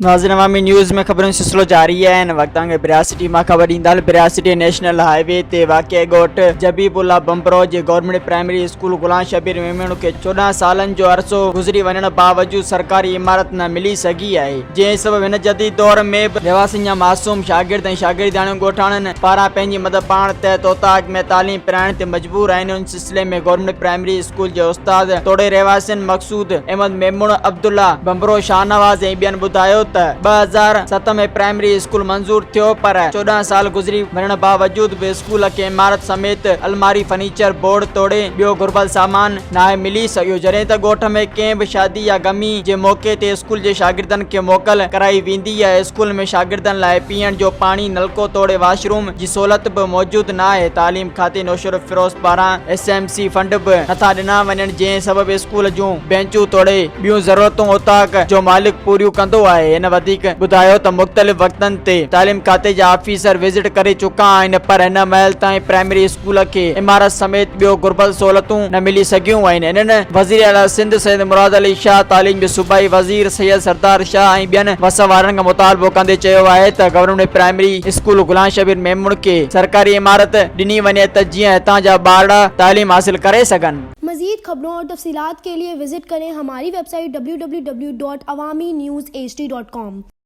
ناظرين عوامي نيوز ۾ خبرن جو سلسلو جاري آهي هن وقت اوهان کي برياسٽي مان خبر ڏيندا هلون برياسٽي نيشنل هاء وي تي واقع ڳوٺ جبيب الله ڀنڀرو جي government primary school Ghulam Shabbir Memon کي 14 سالن جو عرصو گذري وڃڻ باوجود سرڪاري عمارت نه ملي سگهي آهي جنهن سبب هن جديد دور ۾ به رهواسين جا معصوم شاگرد ۽ شاگردياڻيون ڳوٺاڻن پاران پنهنجي مدد پاڻ تحت اوطاق ۾ تعليم پرائڻ تي مجبور آهن ان سلسلي ۾ گورنمينٽ پرائمري اسڪول جي استاد توڙي رهواسين مقصود احمد ميمڻ، عبدالله ڀنڀرو، شاهنواز ۽ ٻين ٻڌايو ته 2007 ۾ پرائمري اسڪول منظور ٿيو پر 14 سال گذري وڃڻ باوجود به اسڪول کي عمارت سميت الماري، فرنيچر، بورڊ توڙي ٻيو گهربل سامان ناهي ملي سگهيو جڏهن ته ڳوٺ ۾ ڪنهن به شادي يا غمي جي موقعي تي اسڪول جي شاگردن کي موڪل ڪرائي ويندي آهي اسڪول ۾ شاگردن لاء پيئڻ جو پاڻي، نلڪو توڙي واش روم جي سهولت به موجود ناهي، تعليم کاتي نوشهروفيروز پاران ايس ايم سي فنڊ به نٿا ڏنا وڃن جنهن سبب اسڪول جون بينچون توڙي ٻيون ضرورتون اوطاق جو مالڪ پوريون ڪندو آهي، هن وڌيڪ ٻڌايو ته مختلف وقتن تي تعليم کاتي جا آفيسر وزٽ ڪري چڪا آهن پر هن مهل تائين پرائمري اسڪول کي عمارت سميت ٻيو گهربل سهولتون نه ملي سگهيون آهن، هنن وزيراعليٰ سنڌ سيد مراد علي شاهه، تعليم جي صوبائي وزير سيد سردار شاهه ۽ ٻين وس وارن کان مطالبو ڪندي چيو آهي ته government primary school Ghulam Shabbir Memon کي سرڪاري عمارت ڏني وڃي ته جيئن هتان جا ٻارڙا تعليم حاصل ڪري سگهن. مزيد خبرون اور تفصيلات کے لئے وزٽ ڪرين ھماري web site www.awamiNewsHD.com.